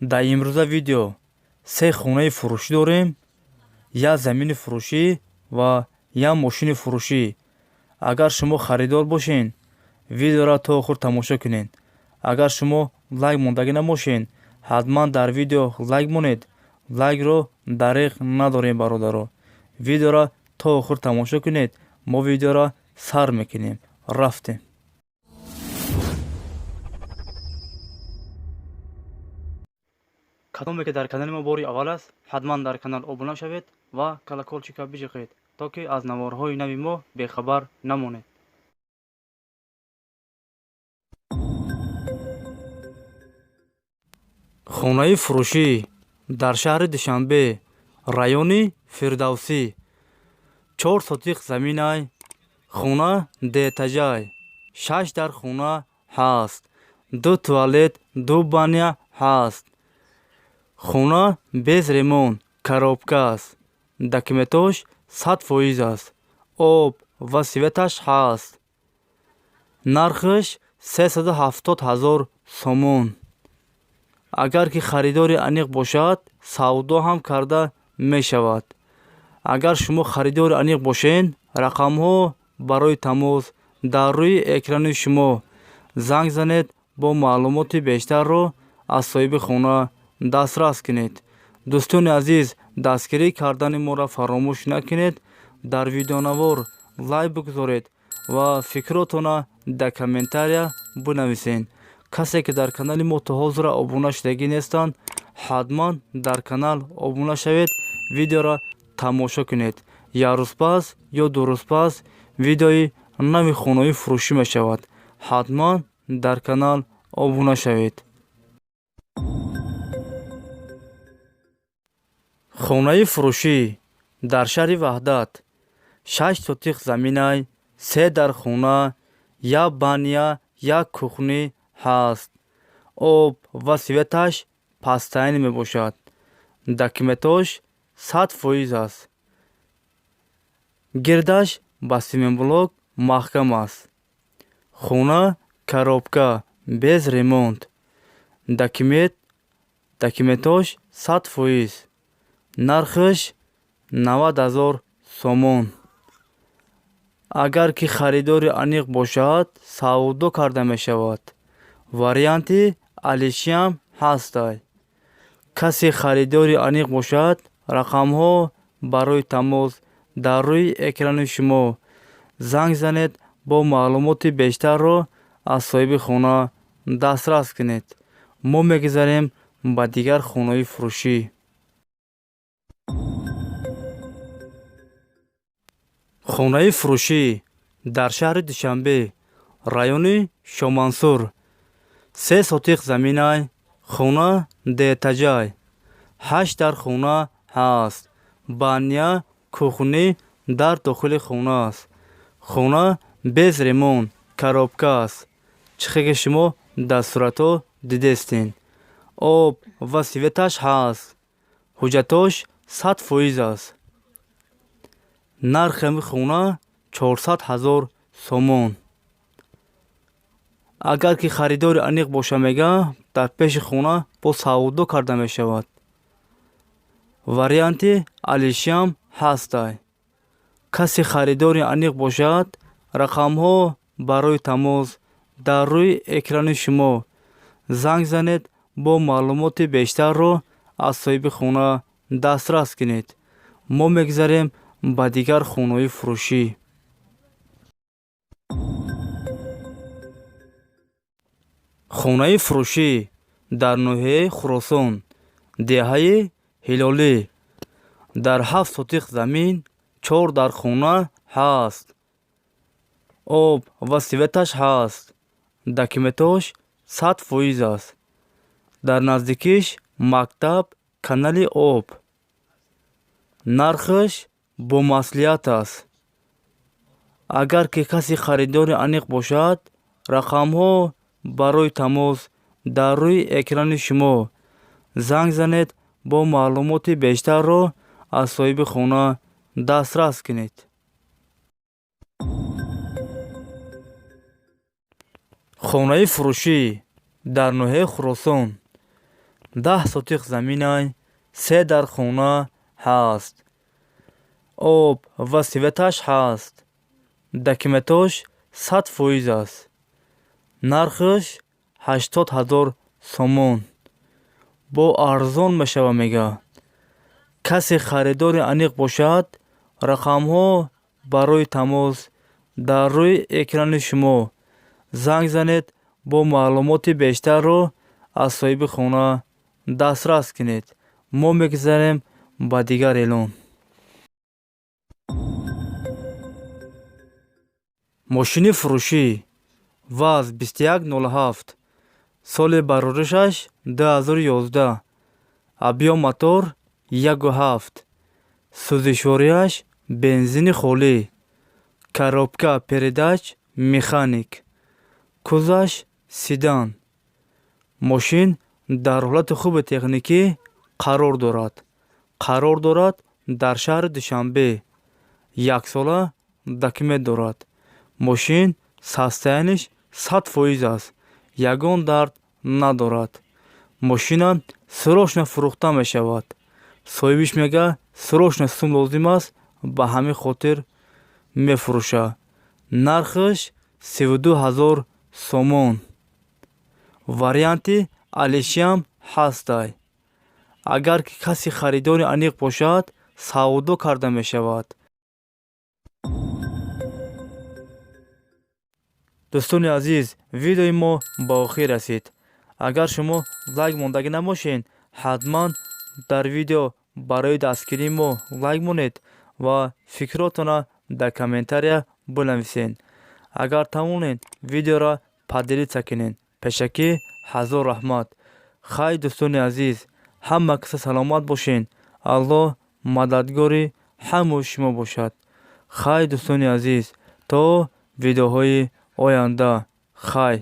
Дар имрӯза видео се хонаи фурӯшӣ дорем, як замини фурӯшӣ ва як мошини фурӯшӣ. Агар шумо харидор бошед, видеоро то охир тамошо кунед. Агар шумо лайк мондагӣ набошед, ҳатман дар видео лайк монед. Лайкро дареғ надорем, бародаро. Видеоро то охир тамошо кунед. Мо видеоро сар мекунем. Рафтем. Кадоме ки дар канали мо бори аввал аст, ҳатман дар канал обуна шавед ва колокольчика биҷиқед, то ки аз наворҳои нави мо бехабар намонед. Хонаи фурӯшӣ дар шаҳри Душанбе, райони Фирдавсӣ. 4 сотиқ заминай, хона деэтажай, шаш дар хона ҳаст, ду туалет, ду баня ҳаст. Хона без ремонт, коробка аст. Документош 100% аст. Об ва светаш ҳаст. Нархаш 370 ҳазор сомон. Агар ки харидори аниқ бошад, савдо ҳам карда мешавад. Агар шумо харидори аниқ бошед, рақамҳо барои тамос дар рӯи экрани шумо. Занг занед, бо маълумоти бештарро аз соҳиби хона дастрас кунед. Дӯстони азиз, дастгирӣ кардани моро фаромӯш накунед. Дар видеонавор лайк бигузоред ва фикротонро дар комментария бинависед. Касе ки дар канали мо то ҳозира обуна шудагӣ нестанд, ҳатман дар канал обуна шавед, видеоро тамошо кунед. Як рӯз пас ё 2 рӯз пас видеои нави хонаи фурӯшӣ мешавад. Ҳатман дар канал обуна шавед. Хонаи фурӯшӣ дар шаҳри Ваҳдат. 6 сотиқ заминай, се дар хона, як баня, як кухни ҳаст. Об ва светаш пастайни мебошад. Документош 100% аст. Гирдаш ба семенблок маҳкам аст. Хона коробка, без ремонт. Документош 100%. Нархаш 90 ҳазор сомон. Агар ки харидори аниқ бошад, савдо карда мешавад. Варианти алишиам ҳастай. Касе харидори аниқ бошад, рақамҳо барои тамос дар рӯи экрани шумо. Занг занед, бо маълумоти бештарро аз соҳиби хона дастрас кунед. Мо мегузарем ба дигар хонаи фурӯшӣ. Хонаи фурӯшӣ дар шаҳри Душанбе, райони Шомансур. 3 сотиқ заминай, хона деэтажай, 8 дар хона ҳаст, баня, кухни дар дохили хона аст. Хона без ремонт, коробка аст. Чӣ ки шумо дар суратҳо дидестед. Об ва светаш ҳаст. Ҳуҷҷатош 100% аст. Нархи хона 400 ҳазор сомон. Агар ки харидори аниқ боша, мега, дар пеши хона бо савдо карда мешавад. Варианти алишиам ҳастай. Касе харидори аниқ бошад, рақамҳо барои тамос дар рӯи экрани шумо. Занг занед, бо маълумоти бештарро аз соҳиби хона дастрас кунед. Мо мегузарем ба дигар хонаи фурӯшӣ. Хонаи фурӯшӣ дар ноҳияи Хуросон, деҳаи Ҳилолӣ. Дар 7 сотиқ замин, 4 дар хона ҳаст. Об ва светаш ҳаст. Документош 100% аст. Дар наздикиш мактаб, канали об. Нархаш бо маслиҳат аст. Агар ки касе харидори аниқ бошад, рақамҳо барои тамос дар рӯи экрани шумо. Занг занед, бо маълумоти бештарро аз соҳиби хона дастрас кунед. Хонаи фурӯшӣ дар ноҳияи Хуросон. 10 сотих заминай, се дар хона ҳаст, об ва светаш ҳаст, документош 100% аст. Нархаш 80 000 сомон. Бо арзон мешава, мега. Касе харидори аниқ бошад, рақамҳо барои тамос дар рӯи экрани шумо, занг занед, бо маълумоти бештарро аз соҳиби хона дастрас кунед. Мо мегузарем ба дигар эълон. Мошини фурӯшӣ ВАЗ 2107, соли бароришаш 2011, объём мотор 1,7, сӯзишвориаш бензини холӣ, коробка передач механик, кузоваш седан. Мошин дар ҳолати хуби техникӣ қарор дорад. Қарор дорад дар шаҳри Душанбе. Яксола документ дорад. Мошин состоянияш 100% аст, ягон дард надорад. Мошина срочно фурӯхта мешавад. Соҳибиш мега, срочно сум лозим аст, ба ҳамин хотир мефурӯшад. Нархаш 32 000 сомон. Варианти алишиам ҳастай. Агар ки касе харидори аниқ бошад, савдо карда мешавад. Дӯстони азиз, видеои мо ба охир расид. Агар шумо лайк мондагӣ набошед, ҳатман дар видео барои дастгирии мо лайк монед ва фикротонро дар комментария бинависед. Агар тавонед, видеоро поделиться кунед. Пешакӣ ҳазор раҳмат. Хай, дӯстони азиз, ҳама каса саломат бошед. Аллоҳ мададгори ҳамаи шумо бошад. Хай, дӯстони азиз, то видеоҳои оянда, хай.